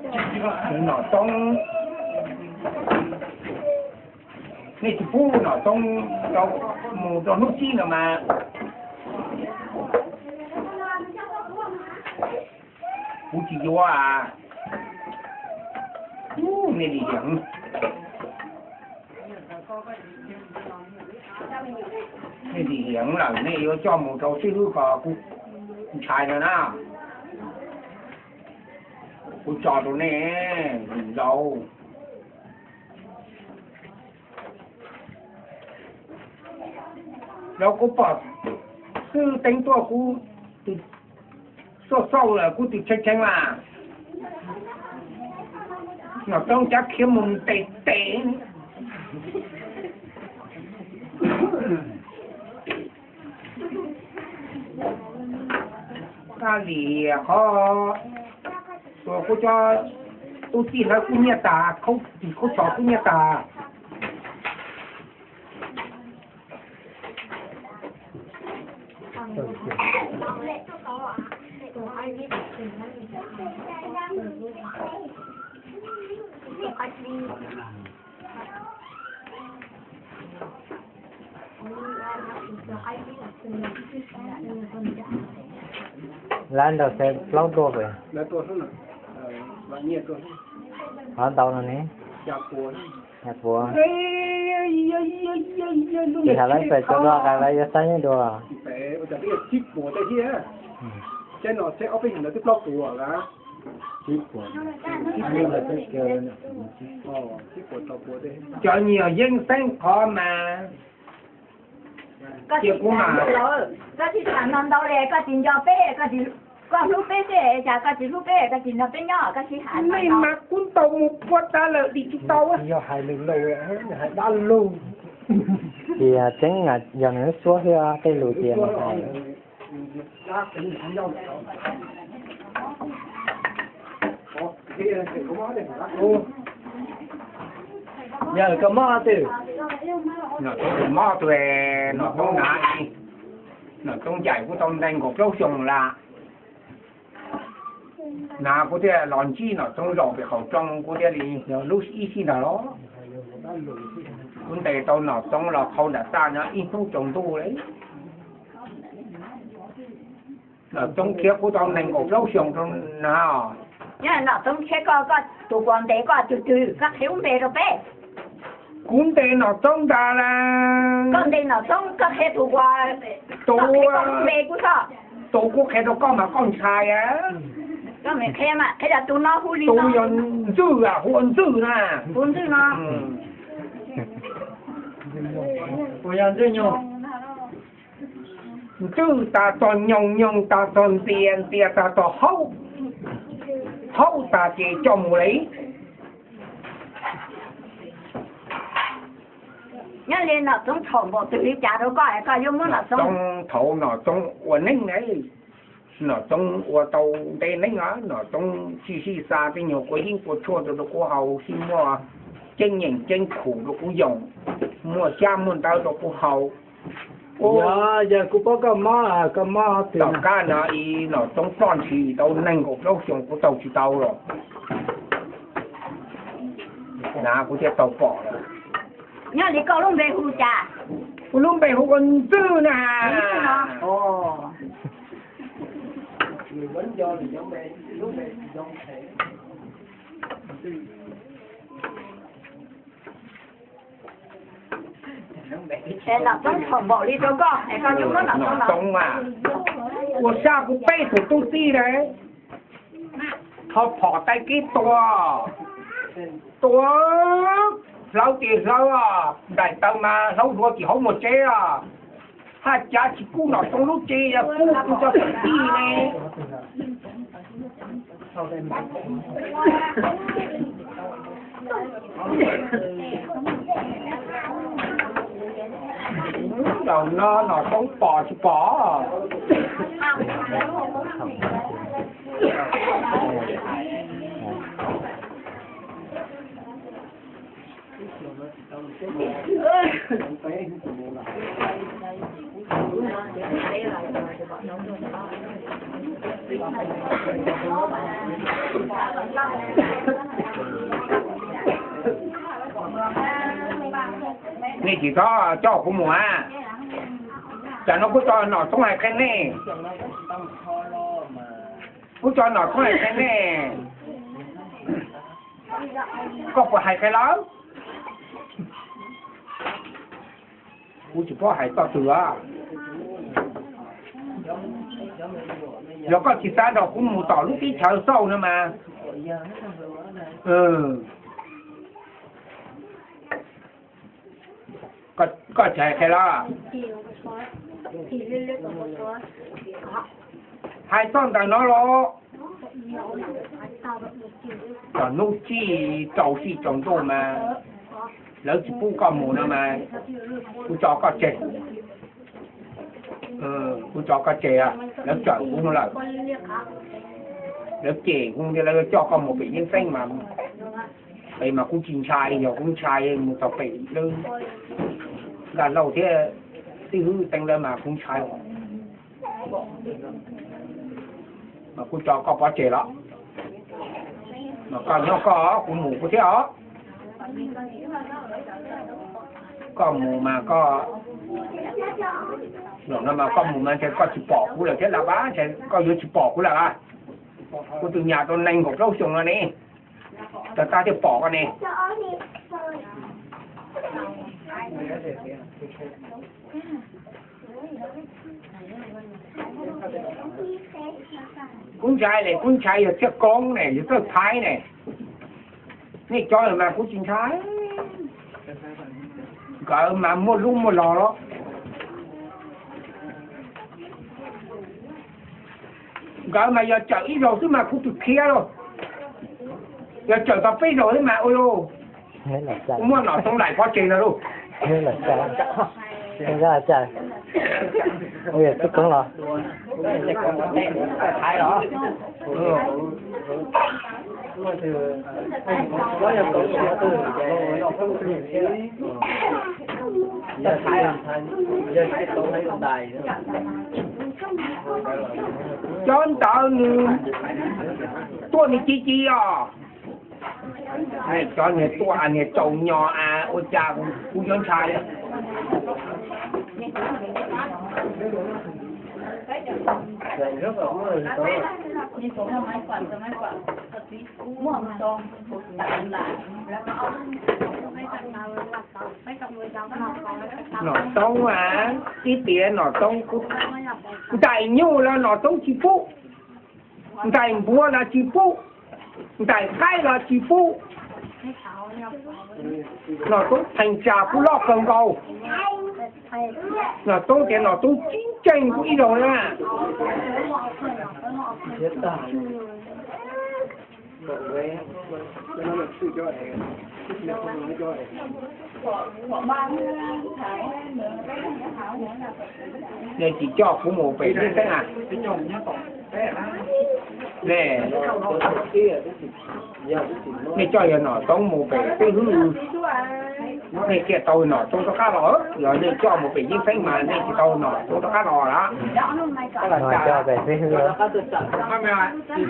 Nom Toob, nej tsis pub Nom Toob rau, mus rau hnub tsib no mas kuv tsis yuav. Nej dim hiam, nej dim hiam lawm, nej yuav coj mus rau xib hwb ko kuv ntshai no na. Kuv tso rau nej zaus. Los kuv pom xwb teeb tuaj kuv tus xauj xauj lawm kuv tus tshee tshee mas. Nom Toob cab khiav mus tes tes. Kab li qhov uas kuv cov tub txij hlawv kub nyiaj tas, khaub ris khaub tsho kub nyiaj tas. Lawv ntawd xeeb plaub dua pem. Qhov ntau no ne? Xya puas. Ces hais lawv pem tso dua qas lawv yuav xab nyob dua. Cov nyiam yeej xeeb qhov mas. Koj tsis tham ntau ntau li, koj tsis nco peb, koj hlub peb xwb, cas koj tsis hlub peb, koj tsis nrog peb nyob, koj sib hais. Nej mas kuv ntaus mus puag tas lawm dim tsis tau. Yog hais lus lauj, hais dab lug. Ces tseeb yog nws lub suab xwb, tej lus ces nws hais. Yog koj mob twg? Nom Toob mob twg, Nom Toob hnav, Nom Toob ncaim kuv tau nees nkaum plaub xyoos lawm. Na kuv thiaj los ntsib Nom Toob zaum pem qaum rooj, kuv thiaj li yog lub ib sij ntawd los. Kuv ntes tau Nom Toob los qhau nram txaj no ib hnub tsaus ntuj li. Nom Toob khiav kuv tau nees nkaum plaub xyoos rau na. Yog Nom Toob khiav koj, koj tus puas ntes koj tus twg, koj qhia lub npe rau peb. Kuv ntes Nom Toob ntag las. Koj ntes Nom Toob, koj qhia tus puas, tus, koj qhia koj lub npe kuv tso. Tus kuv qhia rau koj mas koj ntshai. Koj qhia mas qhia tus no hu li, tus no yog Ntxwj, hu ua Ntxwj na. Tus Ntxwj no. Tus yog Ntxwj Nyoog. Ntxwj tas txog Nyoog, Nyoog tas txog Ntias, Ntias tas txog Haub, Haub tas ces coj mus li. Nyob li Nom Toob txhaum npaum twg li cas rau koj es koj yuav muab Nom Toob? Thaum Nom Toob ua neej ne, Nom Toob ua tau ntev neej os, Nom Toob sib sib xa tej nyuag kua yeeb kua tshuaj rau rau kuv haus, sib muaj ceeb nyeem ceeb khum rau kuv yoom, muaj xyab muaj ntawv rau kuv haus. Yog kuv paub koj mob, koj mob twg? Tom qab no ib Nom Toob ploj ntshis tau nees nkaum plaub xyoos kuv taug tsis tau los, na kuv thiaj tau pom lawm. Nyob li koj lub npe hu cas? Kuv lub npe hu ua Ntxwj na. Nom Toob txhaum npaum li rau koj es koj yuav muab Nom Toob? Nom Toob mas ua sab kuv peb tug tub txib lawm, ho phom tais kev tua, tua hlawv ces hlawv, nplaim taw mas hlauv duav tim hauv muag tsev os. Haj cav tsis kub Nom Toob lub tsev, yog kub kuv cov kwv tij ne. Zaum no Nom Toob pom tsis pom? Nej tsis txhob coj kuv mus a. Tsam no kuv tso Nom Toob hais qhia nej. Kuv tso Nom Toob hais qhia nej. Koj puas hais qhia lawm? Kuv tsis paub hais txoj twg a. Yog koj tsis xav nrog kuv mus tom lub teb chaws xauj no mas, koj tsis hais qhia los? Hais txoj ntawm no los? Txog hnub tsij rau tsij tsaus ntuj mas lawv tsis pub koj mus no mas kuv tso koj tseg. Kuv tso koj tseg, lawv cawm kuv lawm. Lawv cem kuv tias lawv yuav coj koj mus pem Yeeb Xeeb mas, pem mas kuv tsis ntshai, yog kuv ntshai mus txog pem lawv Nkaj Lauj thiab Tib Hwb Teev lawv mas kuv ntshai. Mas kuv tso koj pov tseg los? Mas koj nyob koj, kuv mus kuv thiab os. Koj mus mas koj, zaum no mas koj mus mas ntshe koj tsis pom kuv lawm thiab las, ntshe koj yuav tsis pom kuv lawm a. Kuv tus nyam tau nees nkaum plaub xyoos no ne, tag tag thiaj pom koj ne. Kuv ntshai ne, kuv ntshai yog Txhiaj Koob ne, yog Txawj Thaib ne. Nej cov mas kuv tsis ntshai. Nkawd mas muaj lub muaj los los. Nkawd mas yog tsawm ib zaug xwb mas kuv twb khiav lawm. Yog tsawm tau peb zaug xwb mas ua, muaj Nom Toob laim pov tseg no lauj. Cov ntawd nws tuaj nws ci ci os. Cov niag tuaj niag tsaus nyo a, ua cas kuv yuav ntshai. Nom Toob a, ib tiam Nom Toob, ntais nyuj los Nom Toob tsis pub, ntais npuav los tsis pub, ntais qaib los tsis pub. Nom Toob theej tsam kuv loj kawg nkaus. Nom Toob tias Nom Toob tsis ntseeg kuv ib zaug na. Nej tsis coj kuv mus pem Yeeb Xeeb a? Nej, nej coj yawg Nom Toob mus pem Tib Hwb, nej thiaj tau Nom Toob rov qab los. Yog nej coj mus pem Yeeb Xeeb mas nej tsis tau Nom Toob rov qab los lawm.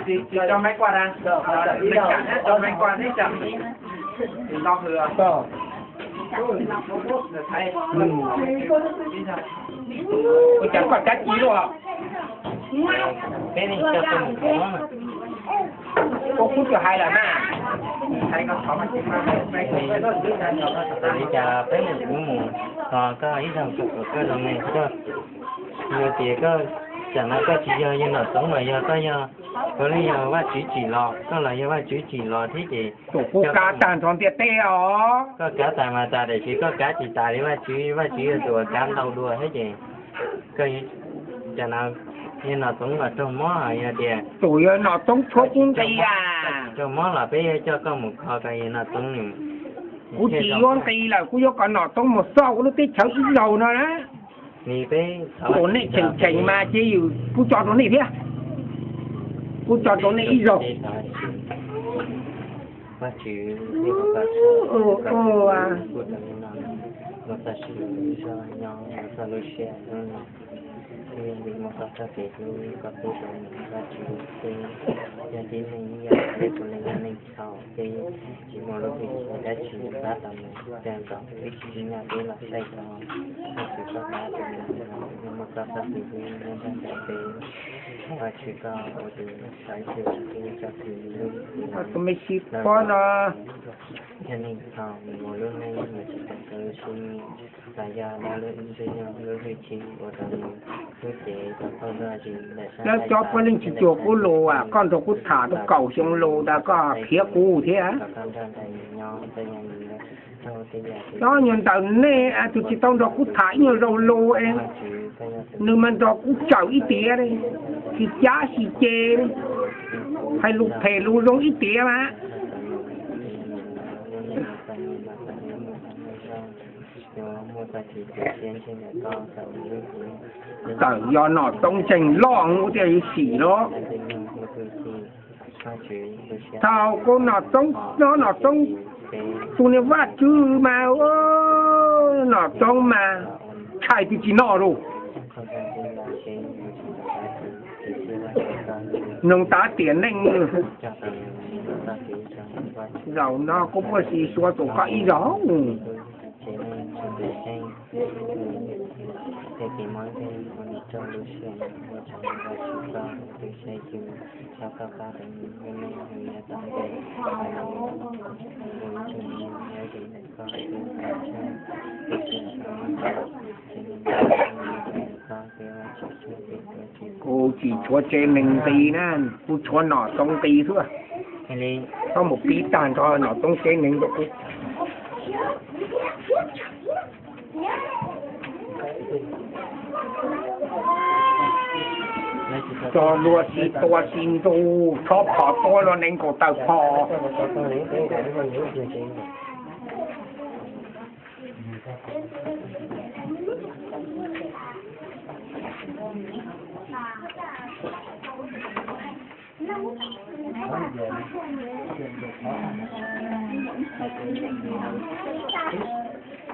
Tsis tso maiv kuaj, tso maiv kuaj neb tso. Ua cas koj cav ci luaj? Peb mus ua kuv twb hais lawm na. Li cas peb mus kuv mus, ho koj ib zaug koj kom koj zoo ne koj. Yog tias koj, tsam no koj tsis yog yawg Nom Toob mas yog koj yog, puav leej yog Vajtswv tsim los, koj los yog Vajtswv tsim los thiab ces tus kuj kav tag nrho ntiaj teb os. Koj kav tas mas tas, tiam sis koj kav tsis tas li Vajtswv, Vajtswv yog tus uas kav ntau dua thiab ces koj, tsam no yawg Nom Toob los raug mob, yog tias tus yawg Nom Toob tshuav kuv nqi a, raug mob los peb yuav coj koj mus kho kom yawg Nom Toob nws. Kuv tsis yuav nqi lawm, kuv yuav kom Nom Toob mus xauj kuv lub teb chaws ib zaug no na. Tus nej cheem cheem mas cia yus kuv tso rau nej thiab, kuv tso rau nej ib zaug. Tsis muaj lub hwj chim dab tsi pab tau nws, cas nkaus twb tsis tsim nyog peb los saib tau. Vajtswv koj pab tau nws, nws muaj koj txoj kev hlub nyob nrog nraim peb. Vajtswv koj ua tus saib xyuas peb txoj kev hlub. Tus me sib pab no, yog neeg txhaum mus lub neej nws tsis tau tau lub siab nyiam, los yog dab lub ntsej muag lub hwj chim ua rau nws lub cev tau qaug zog zis ntawm sab nqaij. Cov poj leej tsis cuag kuv lus, koj nrog kuv tham tau kaum xyoo lus tas koj khiav kuv thiab. Cov nyuag ntawm nej tus tsis tau nrog kuv tham ib nyuag zaus lus, nws mas nrog kuv tsawm ib tiam, tsis cav tsis cem, hais lus phem lus zoo ib tiam mas. Txawm yog Nom Txoov ntseeg loj ua tiag yuav sim los. Thaum kuv Nom Txoov, Nom Txoov tus niag Vajtswv mas, Nom Txoov mas tshais twb tsis noj lus. Noog tas tiam neej. Zaum no kuv puas sim suav tus koj ib zaug. Kuv tsis tshuav tsev neeg nqis na, kuv tshuav Nom Txoov nqis xwb. Koj mus pib tag nrho Nom Txoov tsev neeg rau kuv. Txog luag tsis tua tsis ntu, tshob phom tua los nees nkaum tawm phom.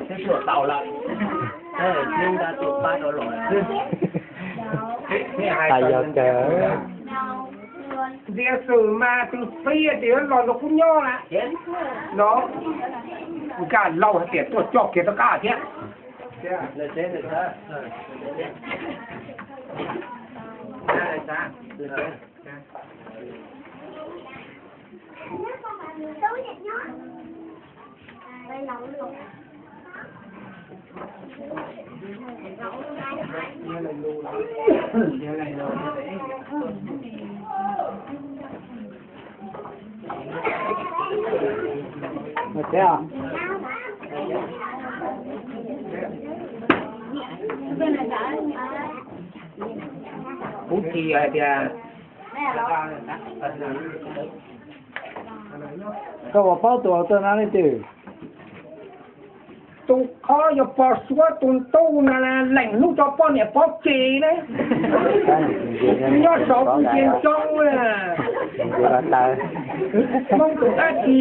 Twb tuaj tau lawm, tab sis tuaj pab rau los xwb. Ntxias xwm mas tus txiv tias los nrog kuv nyob na. No, nkaj laus hais tias tuaj coj kiag rov qab thiab. Kuv tsis hais tias, koj puas paub tus author no leej twg? Tus qhov yog pog Suav tus ntuj no leej hnub tso poj niam pov tseg na. Nyob saum tus ntsia ntsoov, Hmoob tus dab tsi,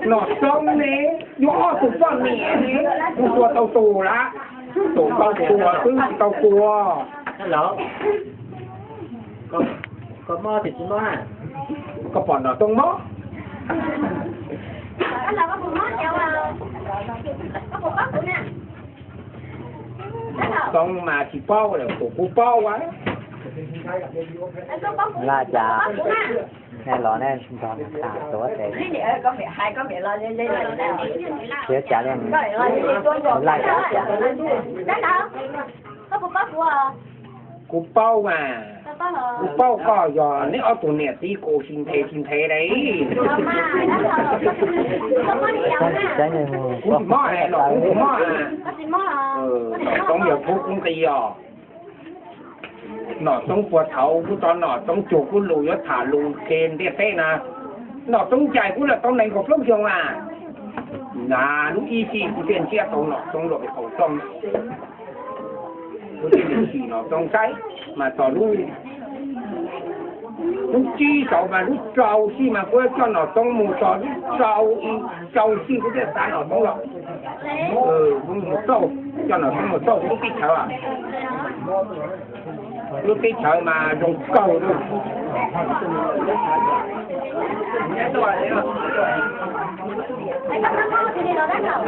Nom Txoov ne, yuav ob tug poj niam ne, kuv tua tau tus lawm, tus tau tua xwb tsis tau tua. Koj pom Nom Txoov mob? Txoov mas tsis paub lawm, tus kuv paub as. Laj cas, nej los nej nrog tham tuav tes, tsis cas li, laj cas cas. Kuv paub mas, kuv paub koj yog neb ob tug niam txiv kuv tsis nthe tsis nthe li. Kuv tsis mob los kuv tsis mob. Nom Txoov yog thub kuv nqi os. Nom Txoov puag thaum kuv tso Nom Txoov cuag kuv lus yuav tham lus ke ntiaj teb na, Nom Txoov ncaim kuv lawm tau nees nkaum plaub xyoo a. Na lub ib sij kuv thiaj ntsiab tau Nom Txoov los qaum rooj. Kuv thiaj li sim Nom Txoov saib mas txog lub, lub tsib saud mas lub rau xij mas kuv coj Nom Txoov mus txog lub rau, rau xij kuv thiaj xav Nom Txoov los. Kuv mus txauj, coj Nom Txoov mus txauj lub teb chaws, lub teb chaws mas zoo kawg li.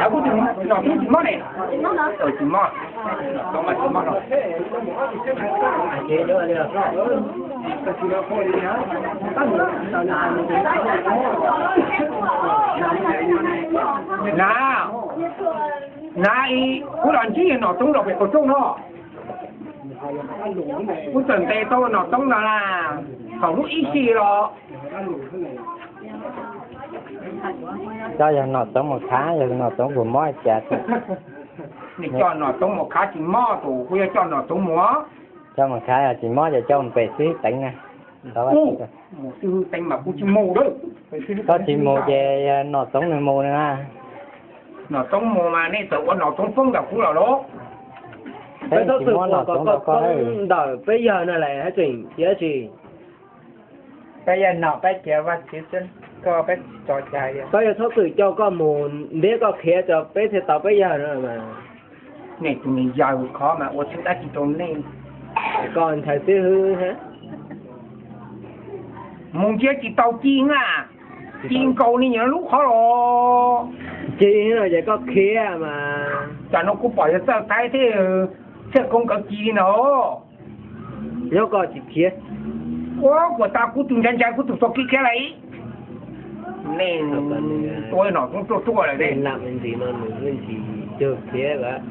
Kuv tus nom tub tsis mob ne, tsis mob, tsis mob no. Na, na, kuv los ntsib yawg Nom Toob los pem qaum rooj no. Kuv txawm ntes tau Nom Toob no na, thaum lub ib sij los. Coj yawg Nom Toob mus khav, yawg Nom Toob puas mob cas? Nej coj Nom Toob mus khav tsis mob tus, kuv yuav coj Nom Toob mus. Coj mus khav yog tsis mob ces coj mus pem xib hwb teev na. Mus xib hwb teev mas kuv tsis mus lawm. Koj tsis mus ces yawg Nom Toob nws mus na. Nom Toob mus mas nej txawm ua Nom Toob foob ntawm kuv los lauj. Peb txhob txwm muab Nom Toob rau koj ntawm peb yawg no lawm haj tseem thiab tsis. Peb yawg Nom peb cia Vaj Tswv xwb, koj peb tsis tso cai li. Koj yuav txhob txwm coj koj mus ntiab koj khiav tso peb thiaj tau peb yawg no mas. Nej tus me yawg khov mas ua tsis dab tsi rau nej. Koj ntshai xib hwb thiab. Mus ntsia tsis tau ci na, ci nkaus li nyob lub qhov los. Ci no ces koj khiav mas. Tsam no kuv pom yawg Txawj Thaib thiab Txhiaj Koob nkawd ci li no. Nyob koj tsis khiav. Ua kuv tas kuv tus ntshai ntshai kuv tus txog kiv khiav lawm. Nej tua Nom Toob ruaj ruaj lawm ne. Ntxim no nws ntxim cog khiav lawm.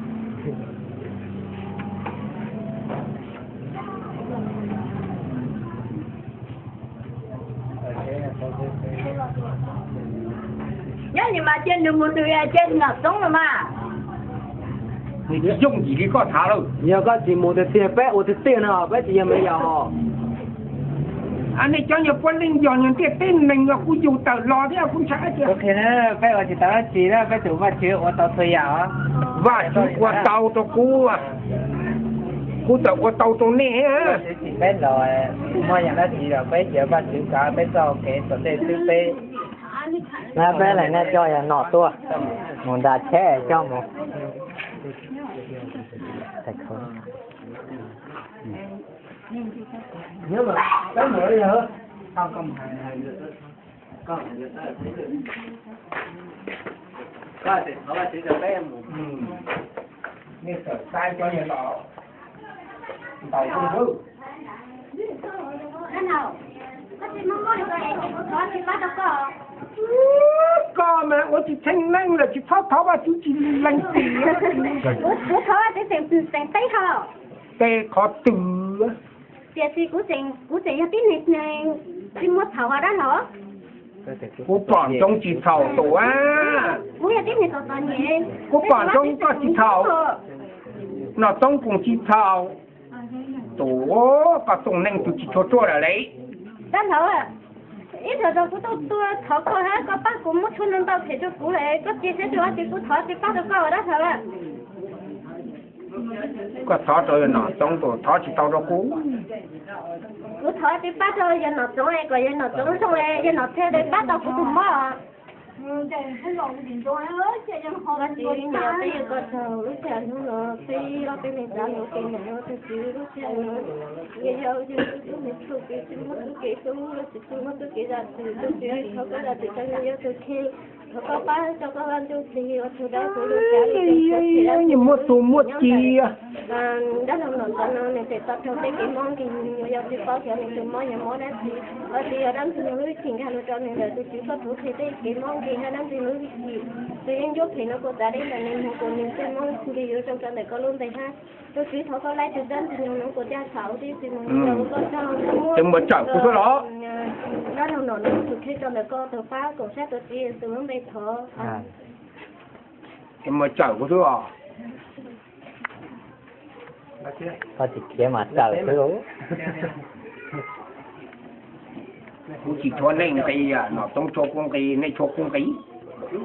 Nyob nws mas cia nws mus nws cia Nom Toob los mas. Nws tsis yooj yim li koj tham lawm. Yog koj tsis mus tiag tiag peb ua tiag tiag no peb tsis yog me yom. Nej cov nyuag puav leej yog nyuag ntiaj teb neeg los kuj yug tawm los thiab kuv ntshai tias. Peb ua tsis tau dab tsi na, peb tus Vaj Tswv ua tau txhua yam. Vaj Tswv ua tau rau kuv, kuv txawm ua tau rau nej. Peb los muaj yam dab tsi los peb cia Vaj Tswv kav peb txoj kev tom ntej xwb peb. Na peb leeg nej coj yawg Nom tuaj mus nram tsheb coj mus. Nej txawm saib cov yawg Nom ntaus kuv xwb. Koj mas ua tsis tsheej neeg lawm tsis txhob thov Vaj Tswv tsis lees txim. Kuv thov Vaj Tswv tseem teb ho. Tej qhov twg? Tiam sis kuv tseem yog tib neeg tsis muaj txhaum dab hov. Kuv pom ntsoov tsis txhaum tus a. Kuv yog tib neeg txom txom nyem. Kuv pom ntsoov koj tsis txhaum. Nom Toob kuj tsis txhaum. Tus koj txooj neej tus tsis tshua ruaj lawm le. Dab hov, ib zaug kuv tuaj tuaj thov koj hab koj pab kuv muab tshuaj ntau phem rau kuv lawm, koj cia saib rau dab tsi kuv thov tsis pab rau koj dab hov. Koj thov rau yawg Nom Toob tus, thov tsis tau rau kuv. Kuv thov tsis pab rau yawg Nom Toob es kom yawg Nom Toob zoo es yawg Nom thiaj li pab tau kuv tus mob. Vaj Tswv, peb yuav koj tsaug lub caij hnub no peb ob peb leeg txav hluas pem no, tus Tswv lub caij no yog yog yawg tub me txuj kev tsis muaj txuj kev hlub, tsis txuj muaj txuj kev zam txim, tus Tswv thov koj zam txim rau yawg tus kheej. Thov koj pab rau koj Vaj Ntuj Plig ua tsaug dawb huv lub caij. Muaj tus muaj ci dab laug Nom Toob no nws tseem tau raug tej kev mob nkeeg, nws yuav tsis paub xyov nws tus mob yog mob dab tsi. Ua tsis yog dab Ntxwg Nyoog lub hwj chim nkag los rau nws lawm, tus Tswv koj rhuav phem tej kev mob nkeeg hab dab Ntxwg Nyoog lub hwj chim. Tus yeej ncuab phem no kuv txav deb ntawm nws moog kuv nkeeg yuav zoo rau ntawm koj lub npe hab. Tus Tswv thov koj laib tug dab Ntxwg Nyoog no kuv caj txhaum tib si mus rau koj tsaug. Tus muaj tsawm kuv xwb los? Dab laug Nom no tus kheej rau ntawm koj tug pab koom sab tus Tswv Yexus lub npe thov. Tus muaj tsawm kuv xwb os. Koj tsis khiav mas tsawm xwb. Kuv tsis tshua neej nqi, Nom Toob tshua kuv nqi, nej tshua kuv nqi. Koj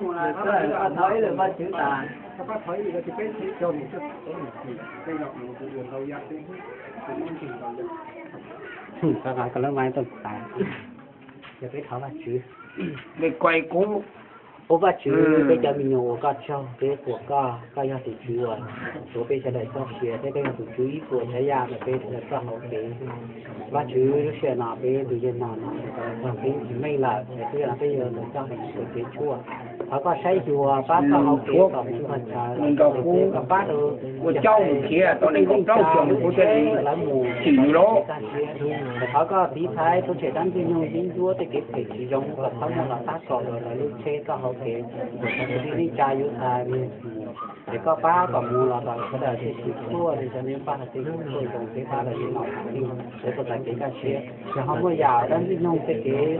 lub maib tuaj tas, peb thov Vaj Tswv. Nej kuj Ua Vajtswv, peb cov me nyuam ua koj tsaug, peb puas koj, koj yog tus Tswv uas tuav peb sawv daws txoj sia thiab koj yog tus Tswv ib puas tsav yam ntawm peb sawv daws txoj hau kev. Vajtswv, lub sij hawm no peb tus yawg no no txog kev tsis meej lawm, es lub sij hawm no peb yuav mus txog kev tshuaj. Thov koj saib xyuas pab txoj hau kev kom mus txog chaw, koj pab rau ua cauj mus khiav tau nees nkaum plaub xyoos kuv thiaj li tsim nws los. Thov koj tiv thaiv tub tsev dab ntxwg nyoog yeeb ncuab tej kev phem tsis zoo kom txhob muaj los tab kaum rau lawv lub tsheb txoj hau kev, es txhob ua li neej tsa yuav txais es koj pab kom mus los kom sawv daws thiaj tsis tshuaj li cov neeg pab hais tias tshuaj zoo peb pab lawv li no, sawv daws txais kev kaj siab. Yog ho muaj yam dab ntxwg nyoog tej kev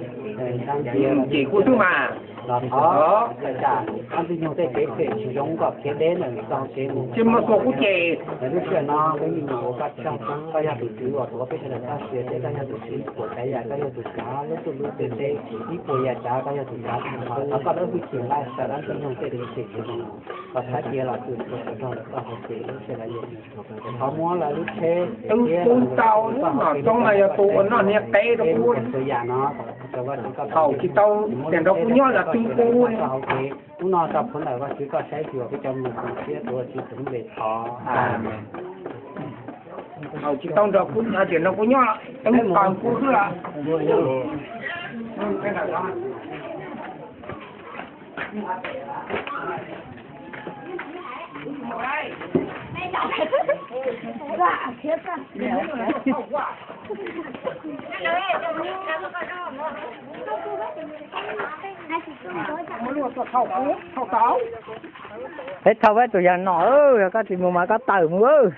ntxhias ces kuv twb mas los thov txais dab ntxwg nyoog tej kev phem tsis zoo kom khiav deb ntawm txoj kev mus. Tsis muaj txhua kuv ces. Lub sij hawm no peb me nyuam ua koj tsaug, koj yog tus Tswv uas tuav peb sawv daws txoj sia thiab koj yog tus Tswv ib puas tsav yam, koj yog tus tsav lub ntuj lub teb, ib puas yam tsav koj yog tus tsav. Thov koj dawb huv cim nqaij txais dab ntxwg nyoog tej kev phem tsis zoo kom thab cia los txwm txhua txhua rau lawv txoj hau kev lub sij hawm no. Thov muab lawv lub tsheb twb pub tau, nom txoob mas yog tus uas noj niag qe rau kuv, thaum tsis tau tias nrog kuv nyob los twb pub. Hnub no tso plhuav ntawm Vajtswv koj saib xyuas peb cov me nyuam siab tuav Tswv tus lub npe thov. Thaum tsis tau nrog kuv, tias nrog kuv nyob twb pab kuv xwb los. Peb thauj peb tus yawg nom, yog koj tsis mus mas koj tawm mus.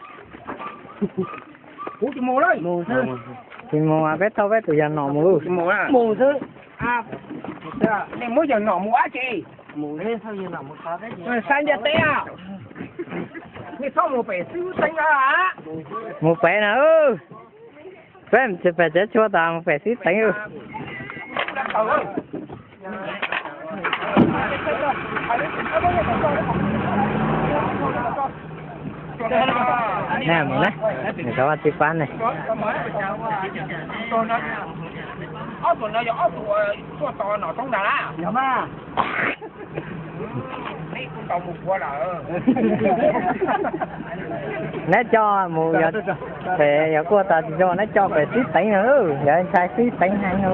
Kuv tsis mus lawm. Tsis mus mas peb thauj peb tus yawg nom mus. Mus xwb. Nej muab yawg nom mus dab tsi? Saib ntiaj teb, nej txhob mus pem xwb teev. Mus pem na. Peb pem tsev tshuaj tas mus pem xwb teev. Nej mus na, nws cov vaj tswv pab ne. Neb coj mus, yog kuj tas tsis zoo neb coj pem xib teev no, yog ntshai xib teev heev no.